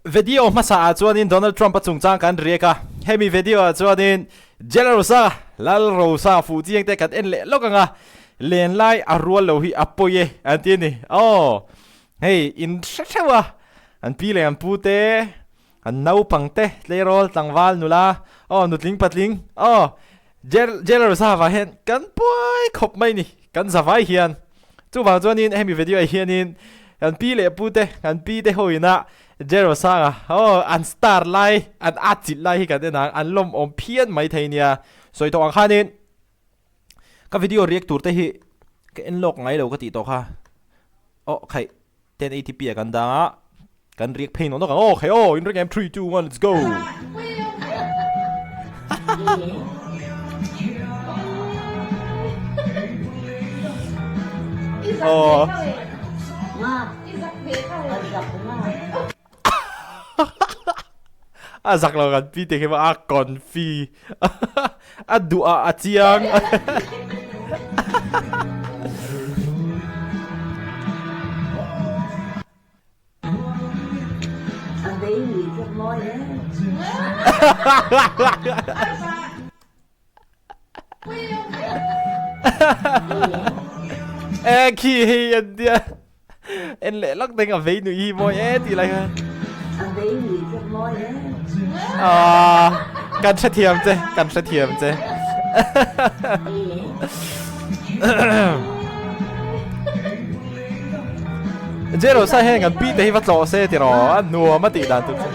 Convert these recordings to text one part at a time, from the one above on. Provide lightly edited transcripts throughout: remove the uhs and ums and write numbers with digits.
Video hmasa ah chuanin Donald Trump a chungchang kan riak a, hemi video ah chuanin Jelarosa, Lalrosa fuh chiang te kan en leh lawk ang a, len lai a rual lo hi a pawi e an ti a ni. Aw, hei in hre theuh a, an pi leh an pu te, an naupang te, tleirawl, tlangval, nula, aw nutling patling, aw Jel Jelarosa vah hian kan pawi khawp mai ni, kan za vai hian. Chuvang chuanin hemi video ah hianin kan pi leh pu te, kan pi te ho ina Jerosanga aw an star lai, an at chilh lai hi kan en ang, an lawmawm phian mai thei nia. Sawi tawh ang khanin ka video react tur te hi ka en lawk ngai lo ka tih tawh kha. Aw khaih 1080p ah kan dang a, kan react phei nawk nawk ang aw khaih aw in ring em 3 2 1 let's go. Aw. A zak lo kan pi te khi a confi a duh ah a chiang. E khi hei an tia en leh lawk ding a vei nui hi mawi e tih lai khan. Aww kan hrethiam che kan hrethiam che. Jero sai heng an pi te hi va tlawh se tiraw a nuam a tih dan tur chu.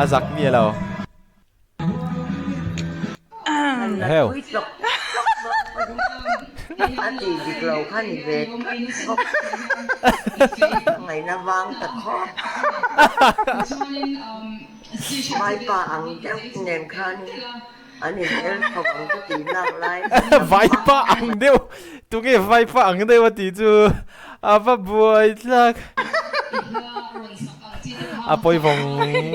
A zak mi alo. Heo. A ti dik lo kha ni ve tlat bawk. Ngaihna vang ta khawp. Vaipa ang deuh nen khan an inel chho ang ka tih lak lai. Vaipa ang deuh? Tunge vaipa ang deuh a tih chu a va buai thlak. A pawi vawng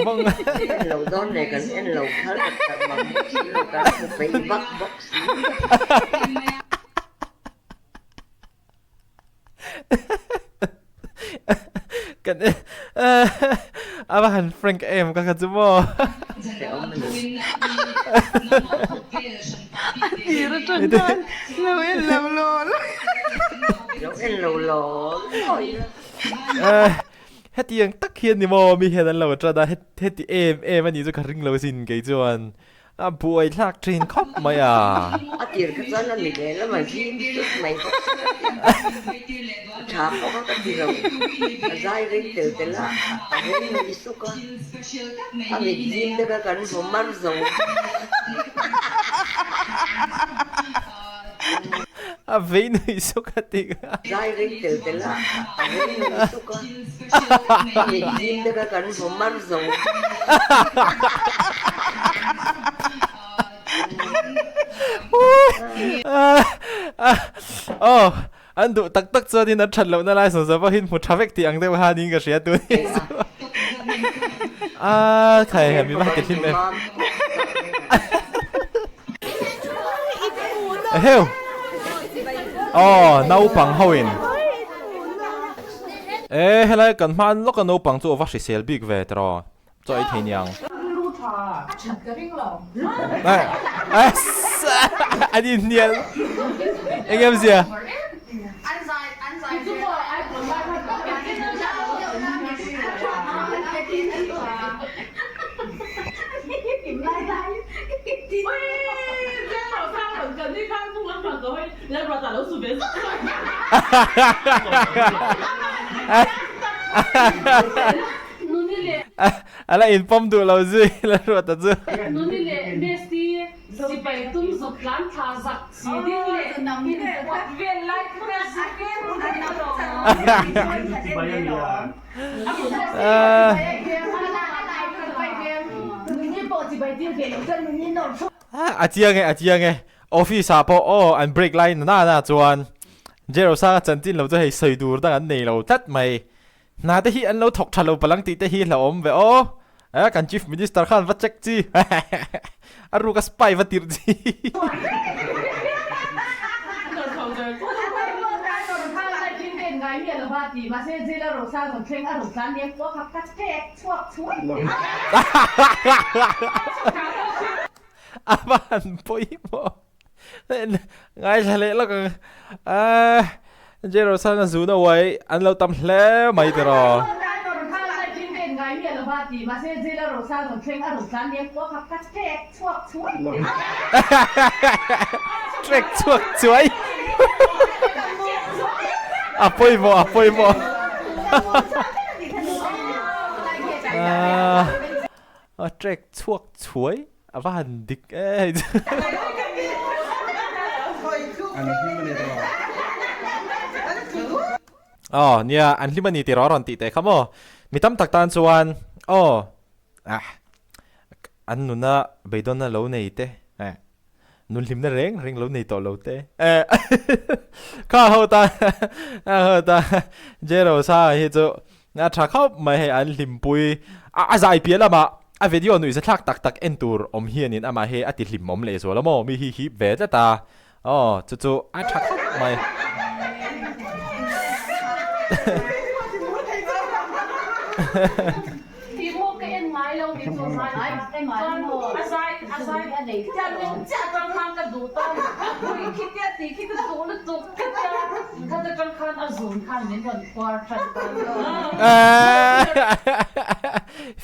vawng. En lo dawn leh kan en lo phal tak tak mang bawk si lo kan hmu peih vak bawk si. Kan a va han frank em ka kha chu maw. Hrehawm a ni. A tir atang khan lo en lo law law. Lo en lo law law ila. Hetiang tak hian ni maw mi hian an lo tan a, heti em em a nih chu ka ring lo sin kei chuan. A buai thlak thin khawp mai a. A tir kha chuan a mi lehlam a zim tut mai bawk si a tia. A tha pawh kha ka ti lo. A zai rei tel tel a, a rei mai suk a. A mit zim te kha kan hmu mar zo. A vei nui suk a ti kha. Zai rei tel tel a, a rei mai suk a. A mit zim te kha kan hmu mar zo. Aw, an duh tak tak chuanin an that lohna lai sawm sawm pawhin hmu tha vek tih ang deuh khanin ka hria tun hi chu. A khai mi va ti hlim em. Eheu! Aw, naupang ho in. E, helai kan hman lawk a naupang chu a va hrisel bik ve tiraw? Chaw ei thei niang. An inhnial. Eng em zia? A la inpawm duh lo zui la ruat a chu. A chiang e, a chiang e. Office ah pawh aw an break lai na na chuan Jerosanga chanchin lo chu hei sawi tur dang an nei lo tlat mai. Hna te hi an lo thawk tha lo palang tih te hi hlauhawm ve aw. Eh kan Chief Minister khan va check chi. A ruk a spy va tirh chi. ngai miah lo va ti mahse jail a Rosang rawn thleng a rawn tlan liam kuak kha ka trek chhuak chhuai. A va han pawimawh ngaithla leh lawk ang a J Rosanga zuna uai an lo tam hle mai tiraw. Trek chhuak chuai a pawimawh a pawimawh a trek chhuak chuai a va han dik e hei chu. Aw nia an hlim a ni tiraw a rawn tih teh kha maw mi tam tak tan chuan aw ah An nuna beidawnna lo nei te eh nun hlimna reng reng lo nei tawh lo te eh kha ho ta kha ho ta Jerosa hi chu a tha khawp mai hei an hlimpui a a zai piah lamah a video nuih zathlak tak tak en tur awm hianin amah hi a ti hlimawm leh zual a maw mi hi hip ve tlat a aw chu chu a tha khawp mai. Tih maw ka en ngai lo tih chu zai ngai en ngai maw a zai a zai a nei tia nung chiah atang khan ka duh ta ui khitia tih khi ka duh lutuk ka tia khat atang khan a zun khan min rawn phuar tan ta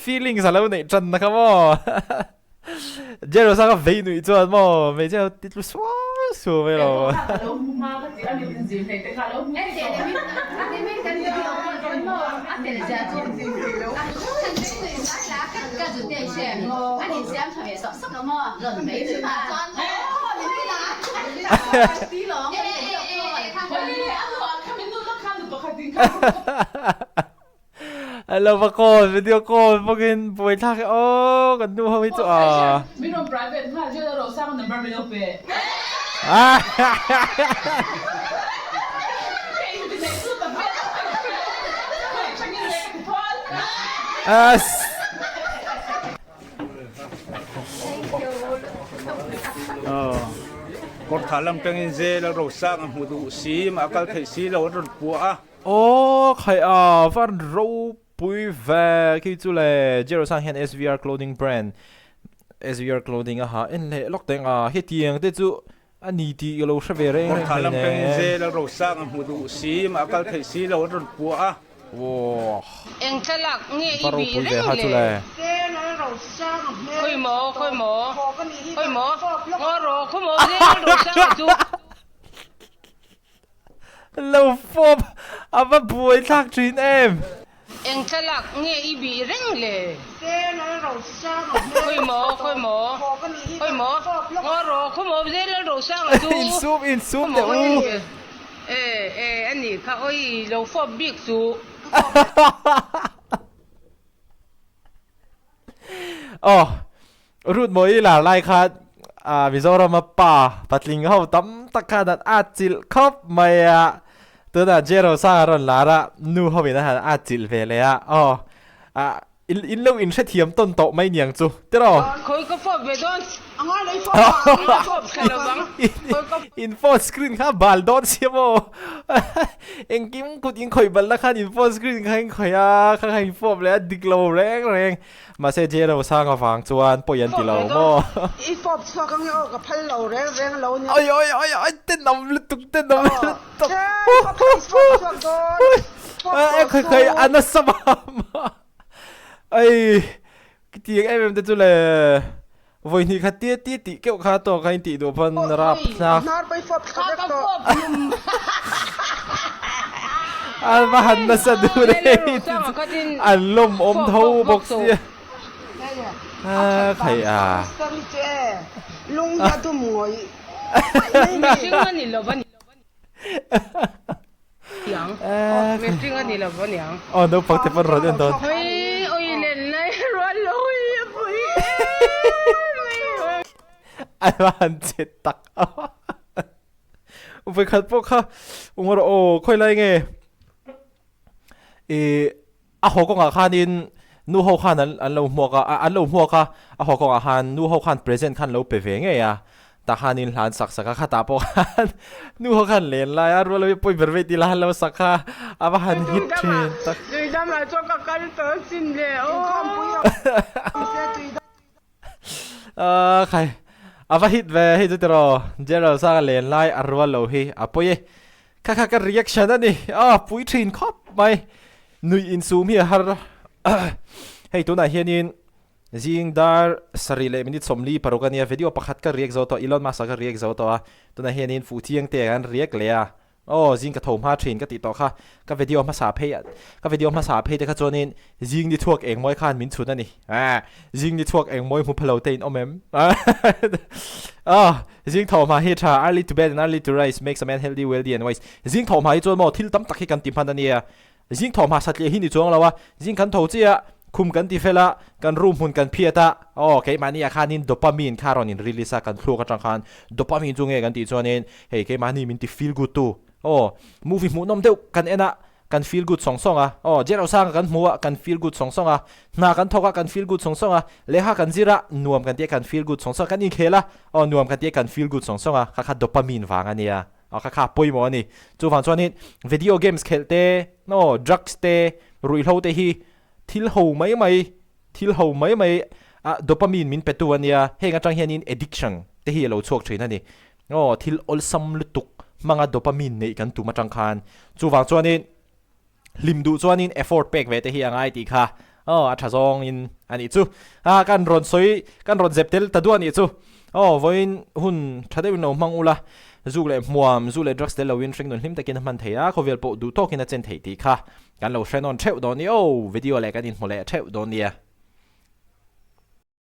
Feelings a lo neih tan na kha maw. Jerosa ka vei nuih chuan maw hmeichhia ho ti tlu suau suau mai lo. A lo va call video call bawkin buaithlak hi aw kan nu ho hi chu a. Min rawn private nghal zet a Rosanga number min lo pe. As. Kawrthah lam tangin zel a Rosanga hmu duh si mah a kal theih si lo a rawn puah a. Aw khai a van ropui ve khi chu le Jerusalem hian SVR clothing brand SVR clothing a ha en leh lawk teng a hetiang te chu a ni tih ka lo hre ve reng reng Kawrthah lam hleinem. tangin zel a Rosang a hmu duh si mah a kal theih si lo a rawn puah a. Wow Eng thlalak nge i va bih ropui ve reng ha chu le? le. Khawi maw, khawi maw, khawi maw, ngaw rawh, khaw maw zel Rosang a chu. Lo fawp a va buai thlak thin em. Eng thlalak nge i bih reng le? Khawi maw, khawi maw, khawi maw, ngaw rawh, khaw maw zel lal Rosanga chu. Insum, insum teh u. E, e, a nih kha, awi lo fawp bik chu. Aw, Ruth Mawi lar lai khan Mizorama pa patling ho tam tak khan an atchilh khawp mai a, tunah Jero Sang a rawn lar a, nu ho in a han atchilh ve leh a, aw in lo inhrethiam tawn tawh mai niang chu tiraw? Khawi ka fawp ve dawn? Ka fawp thla lo vang. In phone screen kha bal dawn sia maw? Engkim kut in khawih balna khan in phone screen kha in khawih a, kha kha in fawp leh a dik lo reng reng. Mahse Jero sang avang chuan pawi an ti lo maw? I fawp chhuak ange aw ka phal lo reng reng lo nia. Oi oi oi oi tenawm lutuk tenawm lutuk. Aw fawp chhuak dawn. Oi khai khai a nasa mah mah. Ai tiang em em te chu le vawi hnih khat tia tia tih keuh kha tawk a in tih duh pawn rap thlak. Hnar pawh i fawp thla vek tawh. A va han nasa duh rei an lawmawm tho bawk sia. A khai a. Lung hi a dum ngawih. Mihring a ni lo va ni. Mihring a ni lo va niang. Aw naupang te pawn rawn en dawn. Oi oi len lai rual lo hi a pui em mai. A va han che tak a. Vawikhat pawh kha ung rawh aw khawi lai nge ih a haw kawngah khanin nu ho khan an an lo hmuak a an lo hmuak a a haw kawngah khan nu ho khan present khan lo pe ve ngei a. Tah khan in hlan sak sak a, khatah pawh khan nu ho khan len lai a, rual lo hi pawi ber vei tih la han lo sak kha a va han hit thin tak. Tuidamah chuan ka kal tawh sin le aw. Aaa khai a va hit ve hei chu tiraw Gerald Sanga len lai a rual lo hi a pawi e. Kha kha ka reaction a ni a pui thin khawp mai nuih insum hi a har hei tunah hianin Zing dar sarih leh minute 46 a nia, video pakhat ka react zo tawh, Elon Musk a ka react zo tawh a, tunah hianin fuh chiang te an react leh a, aw zing ka tho hma thin ka tih tawh kha, ka video hmasa phei ka video hmasa phei te kha chuanin zing ni chhuak eng mawi khan min chhun a ni, ah zing ni chhuak eng mawi hmu phalo te in awm em? Ah zing tho hma hi tha, early to bed and early to rise makes a man healthy, wealthy and wise, zing tho hma hi chuan maw thil tam tak hi kan ti hman a nia, Zing thaw hma satliah hi ni chuang lo a, zing kan tho chiah a, khum kan ti fel a, kan room hmun kan phiat a, aw keimahni ah khanin dopamine kha rawn in release a, kan thluak atang khan dopamine chu nge kan tih chuanin hei keimahni min ti feel good tu, aw movie hmuhnawm deuh kan en a, kan feel good sawng sawng a, aw Jerosanga kan hmu a, kan feel good sawng sawng a, hna kan thawk a, kan feel good sawng sawng a, lehkha kan zir a, nuam kan ti a, kan feel good sawng sawng a, kan inkhel a, aw nuam kan ti a, kan feel good sawng sawng a, kha kha dopamine vang a nia. A kha kha pawimawh a ni. Chuvang chuanin video games khelh te, aw drugs te, ruihhlo te hi thil ho mai mai, thil ho mai mai a dopamine min petu a nia. Heng atang hianin addiction te hi a lo chhuak thin a ni. Aw thil awlsam lutuk hmanga dopamine neih kan tum atang khan. Chuvang chuanin. Hlim duh chuanin effort pek ve te hi a ngai tih kha aw a tha zawngin a nih chu. A kan rawn sawi kan rawn zep tel ta duah a nih chu. Aw vawiin hun tha deuhin lo hmang ula, zuk leh hmuam, zu leh drugs tel loin hringnun hlim takin a hman thei a, khawvel pawh duh tawkin a chen theih tih kha kan lo hre nawn theuh dawn ni aw. Video leh kan inhmu leh theuh dawn nia.